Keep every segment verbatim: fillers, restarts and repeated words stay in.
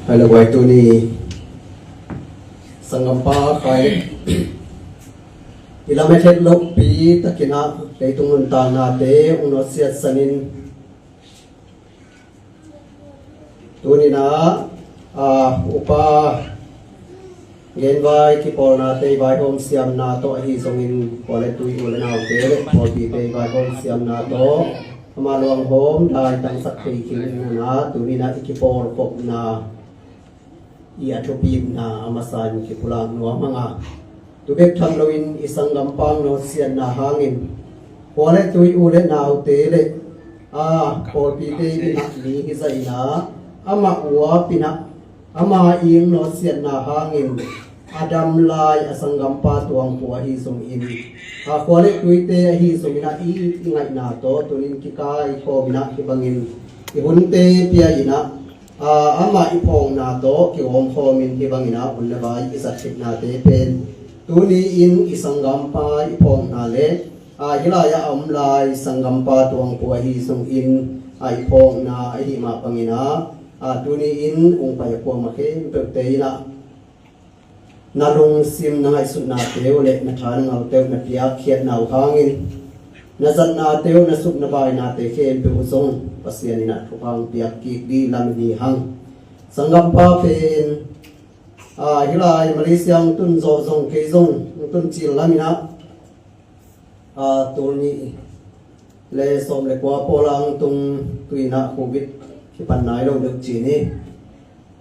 Hai le guai, tuni sanggampa Khai i lamet het lohpi takin ah leitung nuntaknate hong nawtsiatsanin, tuni-in ah, ah, upa genvai kipawlnate i vaihawm siamna tawh ahi zongin, khua le tui u le naute le pawlpite i vaihawm siamna tawh ama luanghawm daitangsak thei khin in ah, tuni-in ah i kipawlkhopna i a thupitna a masa in kipulak nuam hang a, tu bek tham loin i sanggampa nawtsiatna hangin khua le tui u le naute le, a, pawlpite in ah mi hi zah in ah, amah uap in ah, ama ii nawtsiatna hangin a dam lai a sanggampa tuangpu ahi zongin, a, khua le tuite ahi zongin ah i, i ngaihna tawh tuni-in kikaikhawm in ah hih bangin i hunte pia in ah, a, amah i phawkna tawh kiawmkhawmin hih bangin ah hun le vai i zat theih nate pen tuni-in i sanggampa i phawkna le, a, hih lai-ah a om lai sanggampa tuangpu ahi zongin, a, i phawkna ahi mah bangin ah, a, tuni-in hong pai a kuamah khempeuhte in ah na lungsim, na ngaihsutnate uh le na tha na ngaute uh na piakkhiatna uh hangin, na zatnate uh, na suk na bainate khempeuh uh zong Pasian in ah thupha hong piak kik ding lam hi hang. Sanggampa pen, a, hih lai Malaysia hong tun zawh zong kei zong hong tun cil lam in ah, a, tul nih le sawm le kua pawl a hong tung, tu-in ah Covid kipan nai lo deuh ci ni.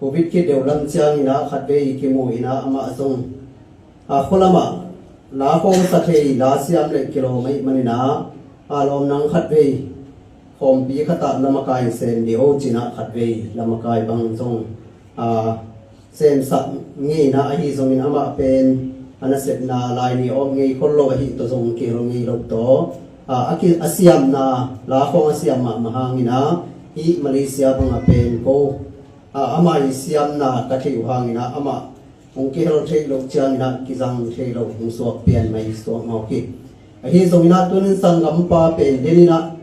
Covid khit deuh lam ciangin ah khatvei kimu in ah amah zong, a, khua lamah la khawng sa thei, la siam le kilawm ahih manin ah, a, lawm nang khatvei khawmpi khatah lamakai sem dih o ci-in ah khatvei lamakai bang zong, a, semsak ngei in ah, ahi zongin amah pen a nasepna lai ni awp ngei khol lo ahih tawh zong kihel ngei lo tawh, a, a ki, a siamna, la khawng a siam mahmah hangin ah hih Malaysia bangah pen ko, a, amah i siamna ka theih uh hangin ah amah hong kihel theih loh ciangin ah kizang thei lo hong suak pian mai suak mawk hi. Ahi zongin ah tuni-in sanggampa pen den in ah,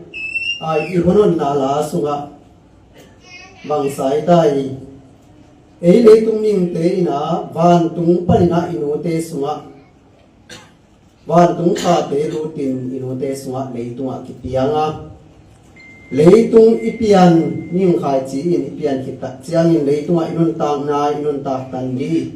a, i hun honna la sungah bangsa hi ta hi. Ei leitung mihingte in ah vantung panin ah i nute sungah, vantung khate lutin i nute sungah leitungah kipiang a, leitung i pian, mihing khaici in i pian khit tak ciangin leitungah i nuntakna i nuntak tan dih.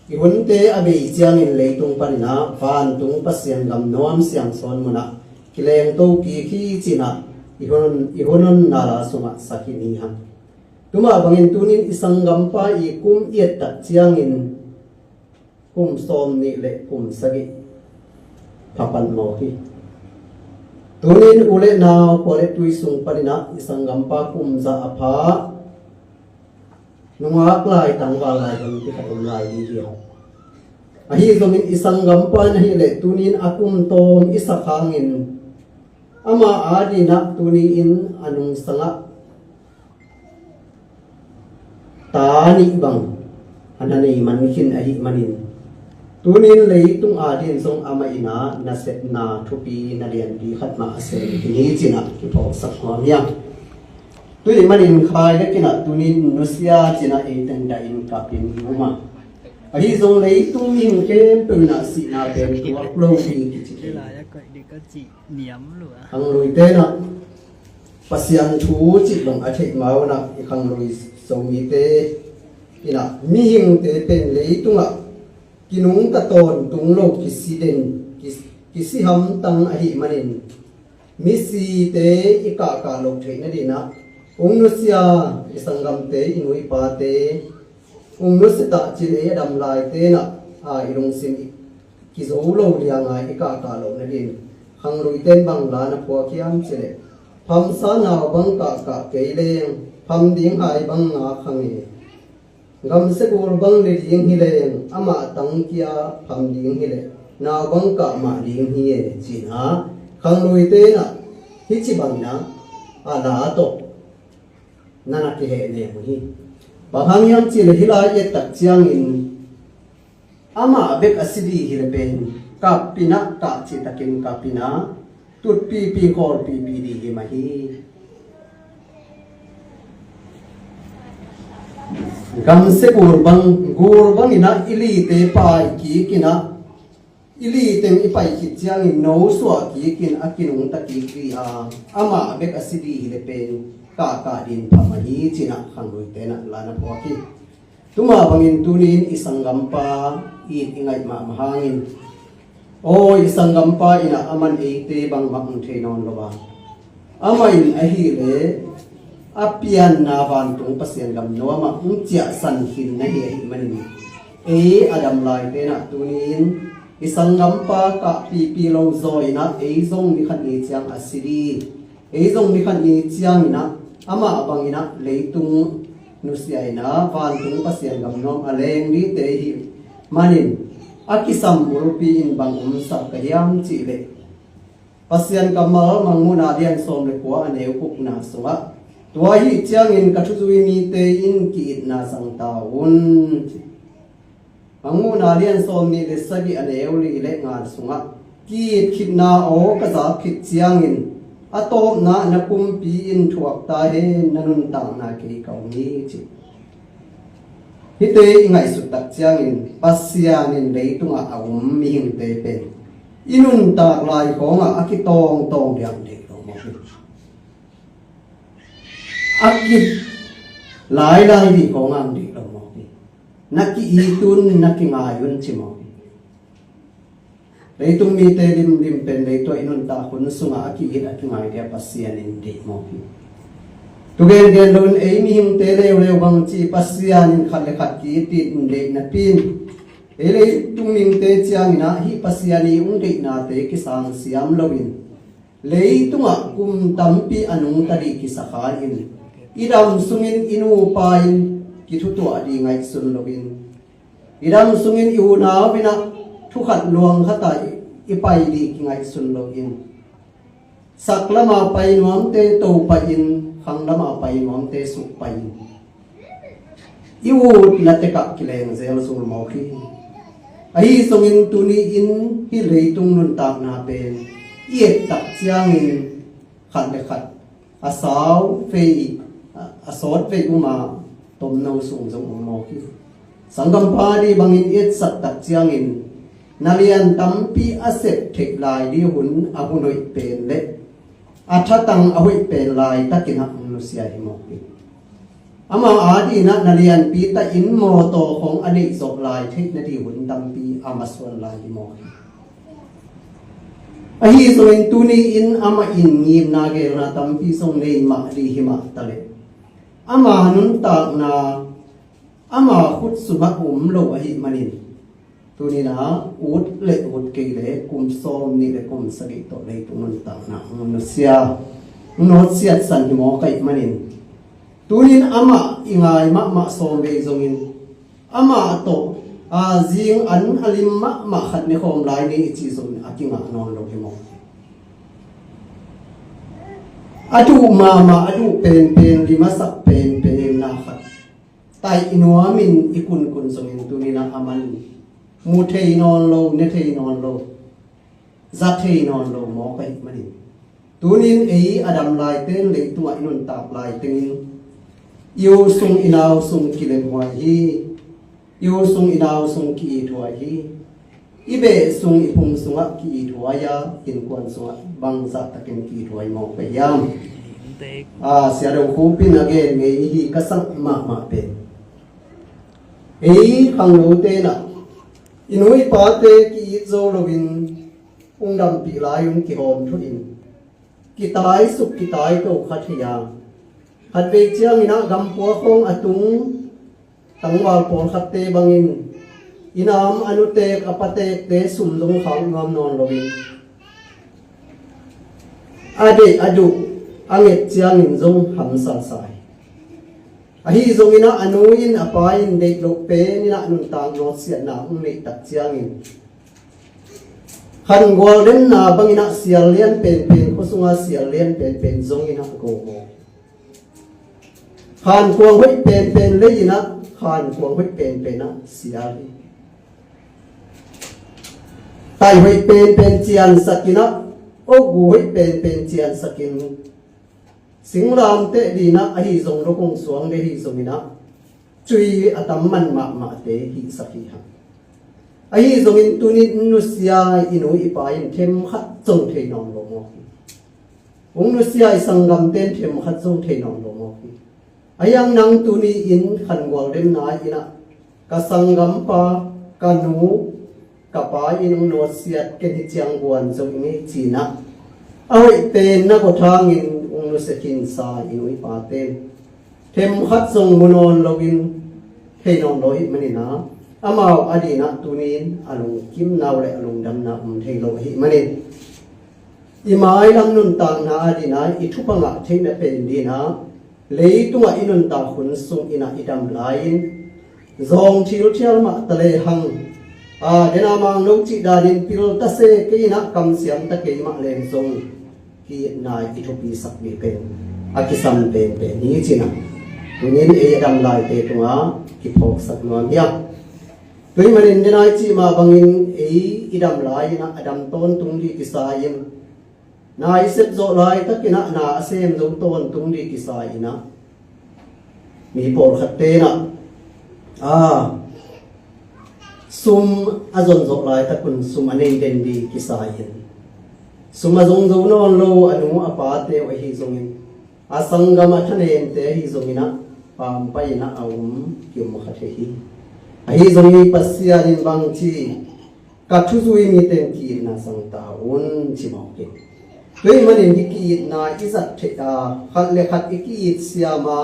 I hunte a bei ciangin leitung panin ah vantung Pasian gam nuam siangsawn munah kilengto kik hi ci-in ah i hun, i hun honna la sungah sak hi ni hang. Tua mah bangin tuni-in i sanggampa i kum i et tak ciangin kum sawmnih le kum sagih pha pan mawk hi. Tuni-in u le nau, khua le tui sung panin ah i sanggampa kum za a pha, nungak lai tangval lai bang khat om lai ding hi hang. Ahi zongin i sanggampa in ahih leh tuni-in a kum tawm i sak hangin, ama adingin ah tuni-in a nungsangah ta nih bang a na nei man khin ahih manin, tuni-in leitung adingin zong amah in ah nasepna thupi na lianpi khat mah a sem khin hi ci-in ah kiphawksak nuam hi hang. Tua ahih manin Khai le kei in ah tuni-in nusia ci-in ah ei teng dahin kapin i um a, ahi zong leitung mihing khempeuh in ah sihna pen tuak lo ding kici thei. Khangluite in ah Pasian thu cih bang a theih ma-in ah i khanglui Zomite in ah mihingte pen leitungah kinungta tawntung lo, kisi den, ki, kisi hamtang ahih manin, misite i kahkah loh theih nadingin ah hong nusia i sanggamte, i nu i pate hong nusia ta ci-in ei a dam laite in ah, a, i lungsim i kizo lo liang a i kahkah loh nadingin khangluite in bang la na phuak hiam cih leh, phamsa nau bang kahkah kei leng pham ding hai bang ngak hang e. Gamsegul bang ne ding hi leng amah tangkia pham ding hi leh nau bang kah mah ding hi e ci-in ah khangluite in ah hih ci bangin ah a la tawh na na kihehnem uh hi. Bang hang hiam cih leh hih lai i et tak ciangin amah bek a si ding hi leh pen kap in ah, kah cih takin kap in ah tutpipi khawlpipi ding hi mah hi. Gamsia gul bang, gul bangin ah i lite pai kikin ah, i li teng i pai khit ciangin no suah kikin a kinungta kik dih a, amah bek a si dih hi le pen kahkah din phamawh hi, ci-in ah khangluite in ah la na phuak hi. Tua mah bangin tuni-in i sanggampa it i ngaih mahmah hangin, aw, i sanggampa in ah aman eite bangmah hong thei nawn lo a, amah in ahih leh a pianna vantung Pasian gam nuam ah hong ciahsan khin na hi ahih manin, ei a dam laite in ah tuni-in i sanggampa kahpipi lo zaw in ah ei zong ni khat ni ciang a si dih, ei zong ni khat ni ciangin ah amah bangin ah leitung nusia in ah vantung Pasian gam nuam a leng dihte i hih manin, a kisam bulpi in bang omsak ka hiam cih leh, Pasian kammal Mangmuhna lian sawm le kua a neu gukna sungah, tua ahih ciangin ka thuzui mite in ki-itna zang ta un. Mangmuhna lian sawm nih le sagih a neu li le nga sungah, ki-it khitna aw ka zak khit ciangin a tawpna na pumpi in thuak ta hen, na nuntakna kei ka om hi, ci. Hihte i ngaihsut tak ciangin Pasian in leitungah a um mihingte pen i nuntak lai khawngah a kitawngtawng ding deih lo mawk hi. A kip lailai dih khawngah deih lo mawk hi. Na ki-it un, na kingai un ci mawk hi. Leitung mite limlim pen leitung i nuntak hun sungah a ki-it a kingai ding a Pasian in deih mawk hi. Tu gengen loin ei mihingte leuleu bang ci Pasian in khat le khat ki-it in deih napi-in, ei leitung mihingte ciangin ah hih Pasian i hong deihnate kisang siam loin, leitungah kum tampi a nungta dih kisa kha-in, i dam sungin i nupa in kithutuah dih ngaihsun loin, i dam sungin i unau in ah thu khat luang khat ah i, i pai dih kingaihsun loin, sak lamah pai nuamte to pah in, khang lamah pai nuamte suk pah in, i utna tekah kileng zel zul mawk hi. Ahi zongin tuni-in hih leitung nuntakna pen i et tak ciangin khat le khat a sau vei, a, a sawt vei um a, tomno sung zong um mawk hi. Sanggampa dih bangin i etsak tak ciangin na lian tampi a sep theih lai dih hun, a hun hoih pen le a thatang a hoih pen laitakin ah hong nusia hi mawk hi. Amah adingin ah na lianpi takin mawtaw khawng a neih zawh lai theih nading hun tampi a masuan lai hi mawk hi. Ahi zongin tuni-in amah in ngimna gelna tampi zong nei mah dih hi mah taleh, ama nuntakna, ama khut sungah um lo ahih manin, tuni-in ah ut le ut kei le kum sawm nih le kum sagih tawh leitung nuntakna hong nusia, hong nawtsiatsan hi mawk ahih manin, tuni-in amah i ngai mahmah sawm vei zongin, amah tawh, a, zing an a lim mahmah khat nekhawm lai ni i cih zongin a kingah nawn lo hi mawk. A duh mahmah, a duh penpen, lim a sak penpen na khat taih nuamin i kunkun zongin tuni-in ah aman mu thei nawn lo, ne thei nawn lo, za thei nawn lo mawk ahih manin, tuni-in ei a dam laite in leitungah i nuntak lai tengin i u sung i nau sung kilemhuai hi. I u sung i nau sung ki-ithuai hi. I beh sung i phung sungah ki-ithuai a, innkuan sungah bangzah takin ki-ithuai mawk ka hiam? A, Sia Do Khup in a gen ngei hi, ka sak mahmah pen, ei khanglote in ah i nu i pate ki-it zo loin hong dampih lai-un kihawm thuh in, kitai suk kitai to kha thei a, khatvei ciangin ah gampua khawng a tung tangval pawlkhatte bangin i nam a nutek a patekte sum zong khak nuam nawn loin, a deih a duh a nget ciangin zong hamsa sa hi. Ahi zongin ah a nu in a pa in deih loh pen in ah nuntak nawtsiatna hong neih tak ciangin, khangual denna bangin ah sial lian penpen, khua sunga sial lian penpen zongin ah go mawk. Khankuang hoih penpen lei-in ah, khankuang hoih penpen ah sial hi. Taih hoih penpen ciansakin ah, ogu hoih penpen ciansakin, singlamteh ding ah ahi zong, lukong suang ding ahi zongin ah, sui a tam man mahmahte hihsak hi hang. Ahi zongin tuni in nusia i nu i pa in themkhat zong thei nawn lo mawk hi. Hong nusia i sanggamte in themkhat zong thei nawn lo mawk hi. Ahi hang nang tuni in khangual demna in ah ka sanggampa, ka nu, ka pa in hong nusiat ken hi ciang guan zo ing ei ci-in ah a hoih pen na guat hangin hong nusia khinsa i nu i pate in themkhat zong mu nawn loin thei nawn lo ahih manin ah amau adingin ah tuni in a lungkimna uh le a lungdamna um thei lo ahih manin i mailam nuntakna adingin ah i thupha ngah theihna pen dingin ah leitungah i nuntak hun sungin ah i dam lai-in zawng thilthial mah ta lehang, a, dena mangno cih danin pil ta se kei in ah kamsiam ta kei mah leng zong ki-itna i thupisak ding pen a kisam penpen hi ci-in ah tuni in ei a dam laite tungah kiphawksak nuam hi a. Tua ahih manin dena i cih mah bangin ei i dam lai-in ah a dam tawntung ding kisa-in na i sep zawh laitakin ah na a sem zo tawntung ding kisa-in ah mi pawlkhatte in ah, a, sum a zon zawh laitakun sum a nei den ding kisa-in sum a zong zo nawn lo a nu a pate uh ahi zongin a sanggam a thanemte ahi zongin ah pampai in ah a um ki-um kha thei hi. Ahi zongin Pasian in bangci ka thuzui mite in ki-itna zang ta un ci mawk hi. Tua ahih manin hih ki-itna i zat theih a khat le khat i ki-it siam a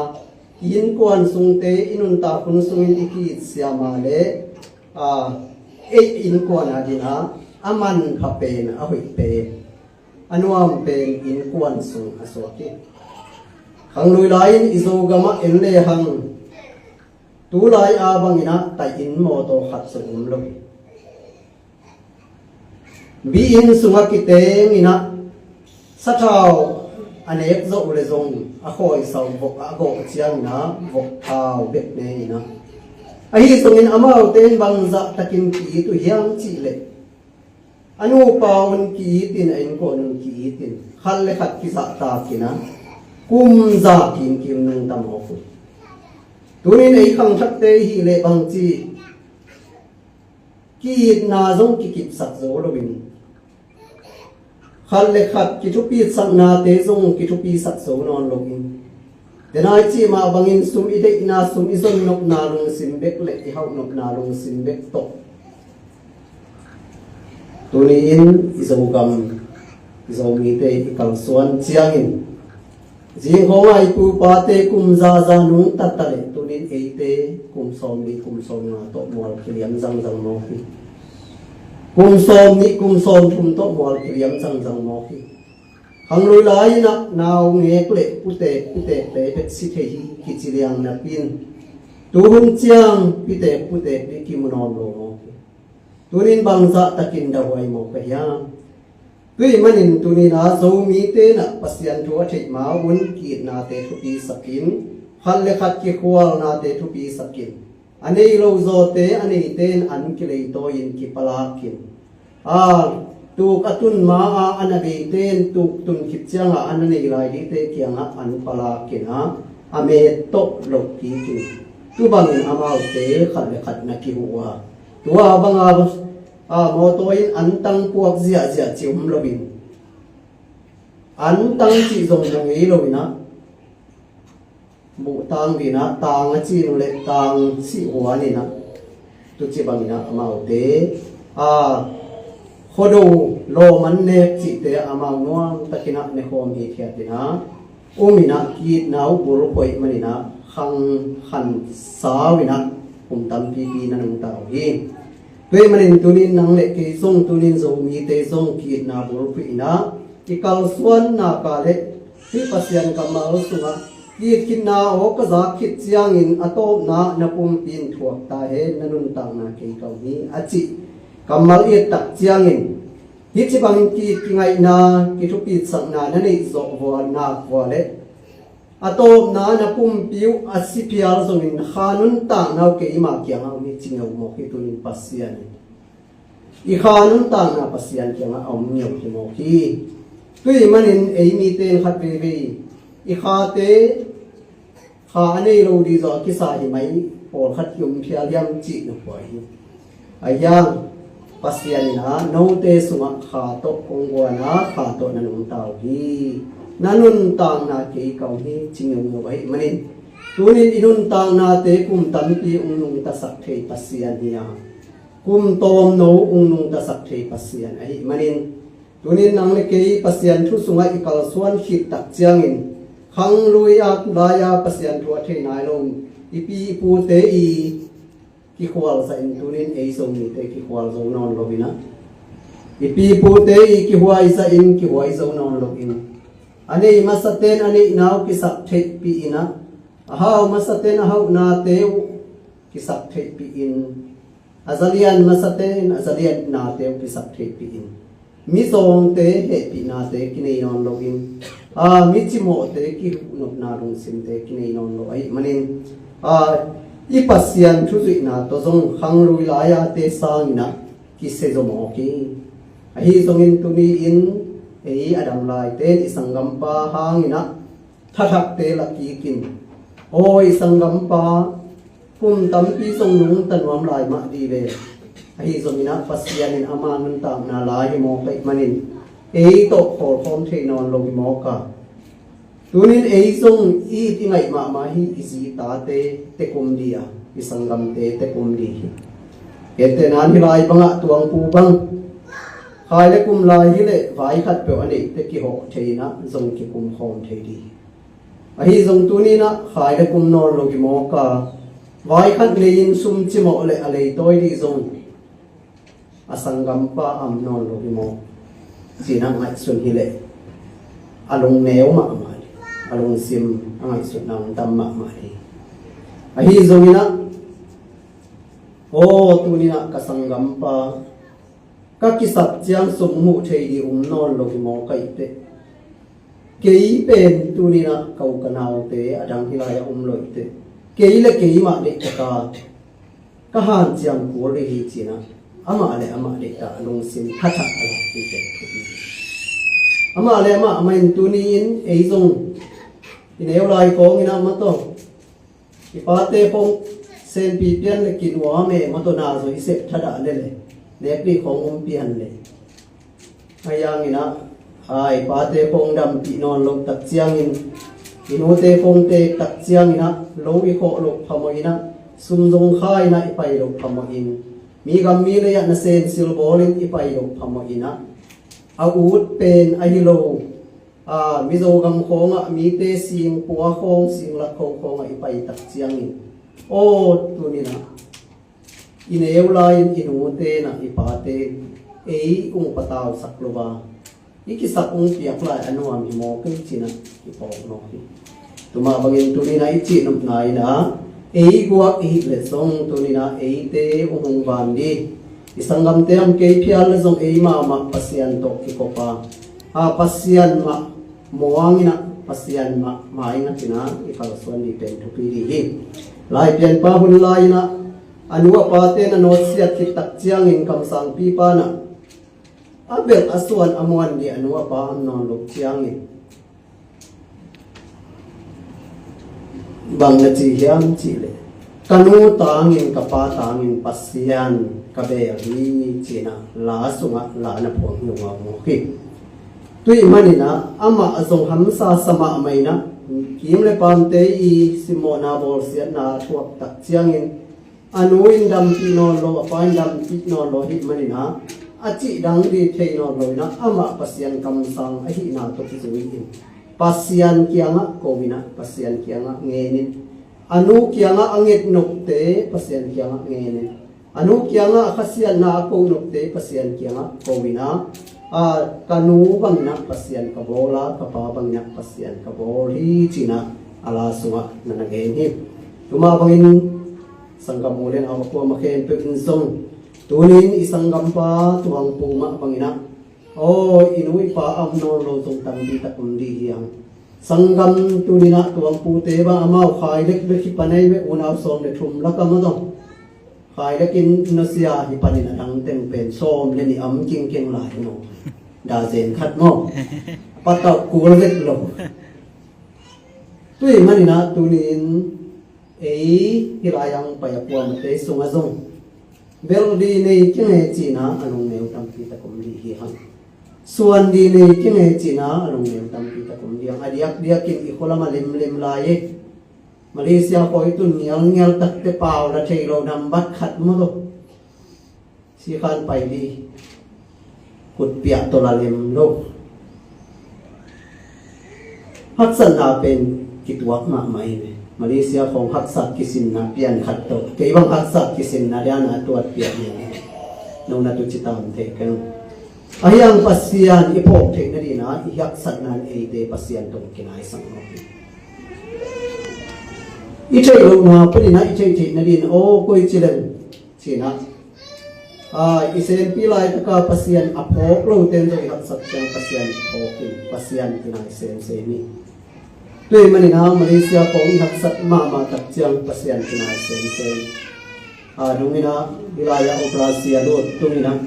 i innkuan sungte i nuntak hun sungin i ki-it siam a le, a, ei innkuan adingin ah a manpha pen a hoih pen a nuam pen innkuan sung a suak hi. Khanglui lai-in i Zogam ah en lehang tulai a bangin ah tai inn mawtaw khat zong um lo hi. Bi inn sungah kiteng in ah sathau a nek zawh uh le zong a khawisau vok a gawh ciangin ah vok thau bek ne in ah ahi zongin amaute in bangzah takin ki-it uh hiam cih leh a nupa un ki-itin a innkuan un ki-itin khat le khat kizahtakin ah kum za kimkim nungta mawk uh. Tuni in ei khangthakte i hih leh bangci ki-itna zong kikipsak zo loin khat le khat kithupisaknate zong kithupisak zo nawn loin dena i cih mah bangin sum i deihna, sum i zon nopna lungsim bek le i hauh nopna lungsim bek tawh tuni in i Zogam i Zomite i kalsuan ciangin zingkhawng a i pu i pate kum zaza nungta ta leh tuni in eite kum sawmli kum sawmnga tawh mual kiliam zangzang mawk hi. Kum sawmnih kum sawmthum tawh mual kiliam zangzang mawk hi. Khanglui lai-in ah naungek le putek putekte bek si thei hi kici liang napi-in tuhun ciang pitek putek bek kimu nawn lo mawk hi. Tuni in bangzah takin dahuai mawk ka hiam? Tua ahih manin tuni in ah Zomite in ah Pasian thu a theih ma un ki-itnate thupisakin khat le khat kikhualnate thupisakin a nei lo zawte a neite in an kileitawi-in kipalakin a tuk a tun ma-a a na beite in tuk tun khit cianga a na nei lai dingte kiangah an palakin a a met tawh loh kikin tu bangin amaute khat le khat na kihuh uh a tua banga a mawtaw in an tang puak ziahziah ci um loin an tang cih zong na ngei loin ah buhtang dingin ah tang a cin uh le tang sih huan in ah tuci bangin ah amaute a khuado lawm an nek cihte amau nuam takin ah nekhawm hithiat in ah um in ah ki-itna uh bulphuh ahih manin ah khang khan sau in ah kum tampipi na nungta uh hi. Tua ahih manin tuni in nang le kei zong tuni in Zomite zong ki-itna bulphuh in ah i kalsuan nak leh hih Pasian kammal sungah ki-it khitna aw ka zak khit ciangin a tawpna na pumpi in thuak ta hen, na nuntakna kei ka um hi a cih kammal i et tak ciangin hih ci bangin ki-it kingaihna kithupitsakna na neih zawh vua nak vua leh a tawpna na pumpi uh a si phial zongin kha nuntakna uh keima kiangah om hi ci ngeu mawk hi. Tuni in Pasian in i kha nuntakna Pasian kiangah a om ngeu hi mawk hi. Tua ahih manin ei mite in khat veivei i khate Kha a nei lo dih zawh a kisa hi mai pawlkhat hi om phial hiam cih na pua hi. A hiang Pasian in a note sungah kha tawh kong guan a kha tawh na nungta uh hi. Na nuntakna kei ka uh hi ci ngeungeu ahih manin, tunin i nuntaknate kum tampi ung nungtasak thei Pasian hi a, kum tawmno ung nungtasak thei Pasian ahih manin, tunin nang le kei Pasian thu sungah i kalsuan khit tak ciangin, khanglui a lai-a Pasian thu a thei nai lo i pi i pute i kikhual zahin tunin ei Zomite kikhual zo nawn lo in a, i pi i pute i kihuai zahin kihuai zo nawn lo in, a nei masaten a neihna uh kisap theihpih in a, a hau masaten a hauhnate uh kisap theihpih in, a zalian masaten a zaliannate uh kisap theihpih in, mizawngte hehpihnate kinei nawn loin, a micimawhte kihuhnopna lungsimte kinei nawn lo ahih manin, a i Pasian thuzuihna tawh zong khanglui lai-ate sangin a kisia zo mawk hi. Ahi zongin tuni-in ei a dam laite in i sanggampa hangin a thathakte la kikin, aw i sanggampa, kum tampi zong nungta nuam lai mah dih ve. Ahi zongin a Pasian in ama nuntakna la hi mawk ahih manin, ei tawh khawlkhawm thei nawn lo hi mawk a, tunin ei zong i it i ngaih mahmah hi. I zi i tate tek om dih a, i sanggamte tek om dih hi. Kente nan hi lai bangah tuangpu bang khai le kum lai hi leh vai khat peuh a neihte kihawh thei in a zong kikum khawm thei dih hi. Ahi zong tuni in a khai le kum nawn lo hi mawk a, vai khat nei-in sum cimawh le a leitawi dih zong a sanggampa am nawn lo hi mawk ci-in a ngaihsun hi leh a lungneu mahmah dih, a lungsim a ngaihsutna ong tam mahmah dih. Ahi zongin a, aw tuni in a ka sanggampa ka kisap ciang sum muh thei dih um nawn lo hi mawk ahih teh, kei pen tuni in a ka u ka naute a dang hi lai-ah um lo ahih teh, kei le kei mah deih taka ka hanciam kul dih hi ci-in a, amah le amah deihta a lungsim thathak a lakpih pen thupi hi. Amah le amah, amah in tuni-in ei zong i neu lai kawngin a mah tawh i pate khawng senpi pian le kinuam e, mah tawh na zaw i sep thadah le le, nekpi khawng om pian le, a hiangin a, a i pate khawng dampih nawn loh tak ciangin, i nute khawng teek tak ciangin a, lo i khawh loh phamawh in a, sum zong kha in a i pai loh phamawh in, mi gam mi lei-ah nasem silbawlin i pai loh phamawh in a, a ut pen ahi lo, a Mizo gam khawngah mite singpua khawng, singlak kho khawngah i pai tak ciangin, aw tuni in a i neu lai-in i nute in a i pate in ei ung patausak lo a, i kisap ung piak lai a nuam hi mawk ei ci-in a i phawk mawk hi. Tua mah bangin tuni in a i cihnopna in a, ei guak i hih leh zong tuni in a eite ung hong van dih. I sanggamte om kei phial le zong ei mahmah Pasian tawh kikop a, a Pasian mah muang in a, Pasian mah maingat in a i kalsuan dih pen thupi dih hi. Laipianpa hun lai-in a, a nu a pate na nawtsiat khit tak ciangin kamsangpipa in a, a belh a suan a muan dih a nu a pa om nawn loh ciangin, bang na ci hiam cih leh, ka nu tangin ka pa tangin Pasian ka beel hi ci-in a la sungah la na phuang hi uh a mawk hi. Tua ahih manin a amah zong hamsa sa mahmah in a, kiim le paamte i simmawhna bawlsiatna a thuak tak ciangin, a nu in dampih nawn lo, a pa in dampih nawn lo ahih manin a, a cih dang dih thei nawn lo in a, amah Pasian kamsang ahihna tawh kizui in, Pasian kiangah ko in a, Pasian kiangah ngen in, a nu kiangah a ngetnopte Pasian kiangah ngen in, a nu kiangah a khasiatna a kohnopte Pasian kiangah ko in a, a, ka nu bangin a Pasian ka bawl a, ka pa bangin a Pasian ka bawl hi ci-in a, a la sungah na na gen hi. Tua mah bangin sanggam u le nau a kuamah khempeuh in zong, tuni-in i sanggampa Tuangpu mah bangin a, aw, i nu i pa om nawn lo zong tampi tak om dih hi hang. Sanggam tuni-in a Tuangpute bang amau khai lek bek hi pan ei ve, unau sawm le thum lak a mah zong khai lek in nusia hi panin a dang teng pen sawm le nih om kingkeng lai maw. Dazen khat maw. Patauh kul vek lo. Tua ahih manin ah tuni-in ei hih lai-ah hong pai a kuamate sungah zong belh dih nei keng e ci-in ah a lungneu tampi tak om dih hi hang. Suan dih nei keng e ci-in ah a lungneu tampi tak om dih hang. A diakdiakin i khua lam a limlim lai e. Malaysia khuai tun ngialngial takte pau la thei lo nambat khat maw tawh sikhan pai dih, khutpiak tawh la lem lo. Haksatna pen kituak mahmah hi ve. Malaysia khawng haksat kisinna pian khat tawh kei bang haksat kisinna liana tuat piak hi. Nona tu ci tam thei keng. Ahi hang Pasian i phawk theih nadinah i haksatna in eite Pasian tawh kinaisak lo hi. I theih lohna paninah i theih theih nadin aw koi ci leng cinah, a, i senpi laitaka Pasian a phawk lote in zong i haksak ciang Pasian i phawk in Pasian kinai semsem hi. Tua maninah Malaysia khawng i haksat mahmah tak ciang Pasian kinai semsem. A, nunginah hih lai-ah operasi a lut tunginah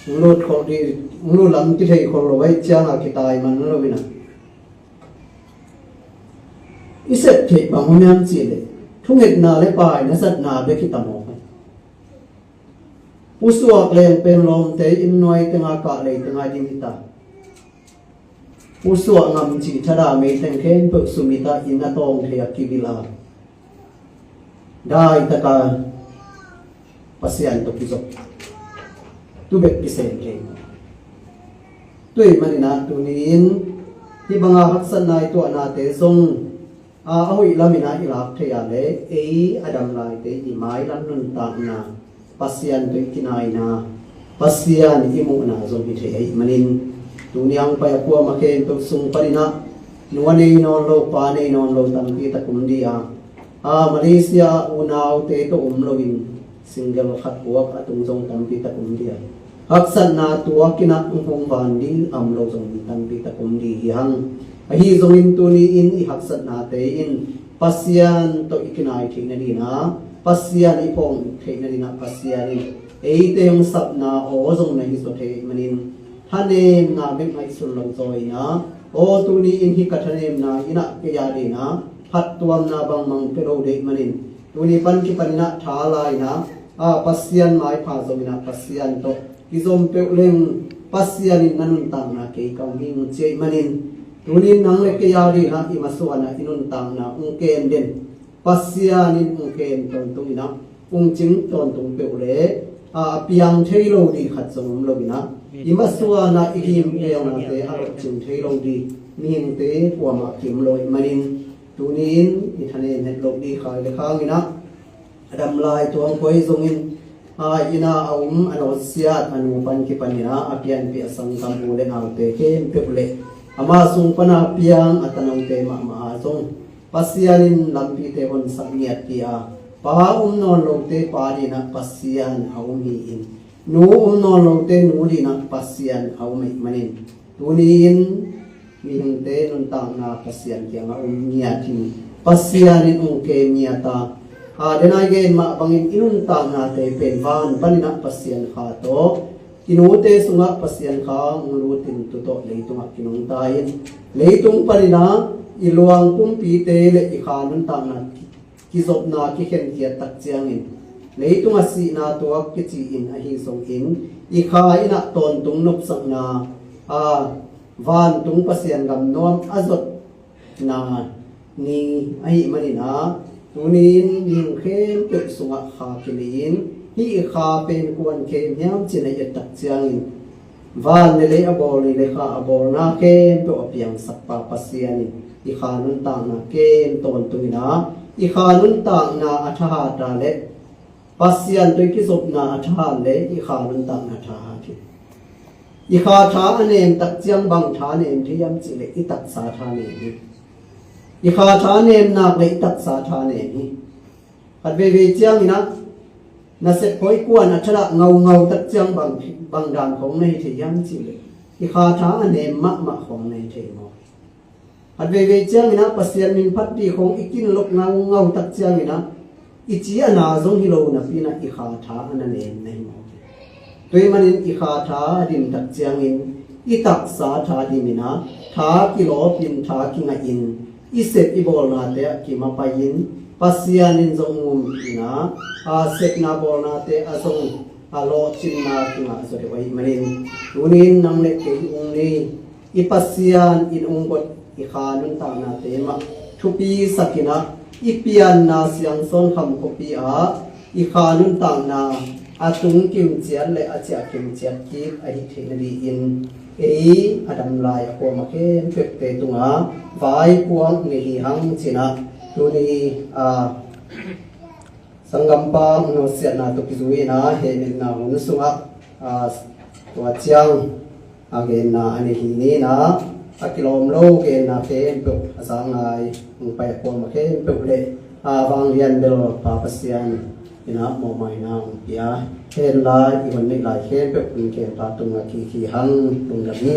hong lut khol dih, hong lut lam kithei khol lo ahi cianga kitai man loinah i sep theih bang om hiam cihleh thungetna le paina zatna bek hi ta mawk hi. Pusuak leng pen lawmte inn nuai tenga kah lei tenga ding hi ta. Pusuak ngam cih thada meiteng khempeuh sumita inn a tawng thei a kivil a daitaka Pasian tawh kizop tu bek kisem thei. Tua ahih maninah tuni-in hih banga haksatna i tuahnate zong a, a hoih laminah i lak thei a le ei a dam laite i mailam nuntakna Pasian tawh i kinaina Pasian i muhna zong hi thei ahih manin tuni-a hong pai a kuamah khempeuh sung paninah nu a nei nawn lo pa nei nawn lo tampi tak um dih a, a, Malaysia ah unaute tawh um loin single khat buak a tung zong tampi tak um dih a, haksatna tuakinah hong van dih a um lo zong tampi tak um dih hi hang. Ahi zongin tuni-in i haksatnate in Pasian tawh i kinai theih nadinah Pasian i phawk theih nadinah Pasian in eite hong sapna aw zong na hi zaw thei manin thanemna bek ngaihsun lo zaw inah aw tuni-in hih ka thanemna inah kei a dinah phattuamna bangmang pia lo deih manin tuni pan kipaninah tha lainah a, Pasian maipha zonginah Pasian tawh kizom peuh leng Pasian in na nuntakna kei ka hong hing ci ahih manin tuni nang le kei a dinah i masuanah i nuntakna hong kem den Pasian in hong kem tawntunginah hong cing tawntung peuh le a, a piang thei lo dih khat zong om loinah i masuanah i him eunate a lawhcing thei lo dih mihingte kuamah kim lo ahih manin tuni-in i thanem het loh dih khai le khanginah a dam lai tuang khuai zongin a, inn a um a nawtsiat a nu pan kipaninah a pianpih a sanggam u le naute khempeuh le ama sung pana piang a tanote mahmah a zong Pasian in lampite honsak ngiat dih a, pa um nawn lote pa dinah Pasian a um hi-in nu um nawn lote nu dinah Pasian a um ahih manin tuni-in mihingte nuntakna Pasian kiangah um ngiat hi. Pasian in hong kem ngiat a, a, denai gen mah bangin i nuntaknate pen van paninah Pasian Kha tawh i nute sungah Pasian Kha hong lutin tu tawh leitungah kinungta in leitung paninah i luang pumpite le i kha nuntakna kizopna kikhenkhiat tak ciangin leitung a sihna tuak kici-in ahi zongin i kha inah tawntung nopsakna a, vantung Pasian gam nuam a zotna ni ahih maninah tuni-in mihing khempeuh sungah kha kinei-in hih i kha pen kuan khem hiam cin a i et tak ciangin van le lei a bawl ni le kha a bawlna khempeuh a piangsakpa Pasian in i kha nuntakna kem tawntunginah i kha nuntakna a thahat a le Pasian tawh i kizopna a thahat le i kha nuntakna a thahat hi. I kha tha a nem tak ciang bang tha nem thei hiam cihleh i taksa tha nem hi. I kha tha nem nak le i taksa tha nem hi. Khat veivei cianginah na sep khuai kuan a thadah ngaungau tak ciang bang, bang dan khawng na hi thei hiam cihleh i kha tha a nem mahmah khawng na hi thei maw? Khat veivei cianginah Pasian min phat dih khawng i kinlok ngaungau tak cianginah i ci a na zong hi lo napinah i kha tha a na nem na hi maw? Tua ahih manin i kha tha a dim tak ciangin i taksa tha diminah tha kilawpin tha kingahin i sep i bawlnate ah kimapai-in Pasian in zong um in ah, a sepna bawlnate a zong a lawhcinna kingah zaw deuh ahih manin, tuni-in nang le kei ung ni, i Pasian in ung bot i kha nuntaknate mah thupi sakin ah, i pianna Siangsawn Kham khuapi ah i kha nuntakna a tungkim ciat le a ciahkim ciat kik ahi theih nadingin, ei a dam lai a kuamah khempeuhte tungah vaipuak nei hi hang ci-in ah, tuni a sanggampa hun nusiatna tawh kizui-in ah hehpihna hun sungah, a, tua ciang a genna a nei hi ni-in ah, a kilawm lo genna khempeuh a za ngai hong pai a kuamah khempeuh le, a, vanglian bel Pa Pasian in ah mawhmaina hong pia hen la, i hun neih lai khempeuh hun kempa tungah kik hi hang. Lungdam hi.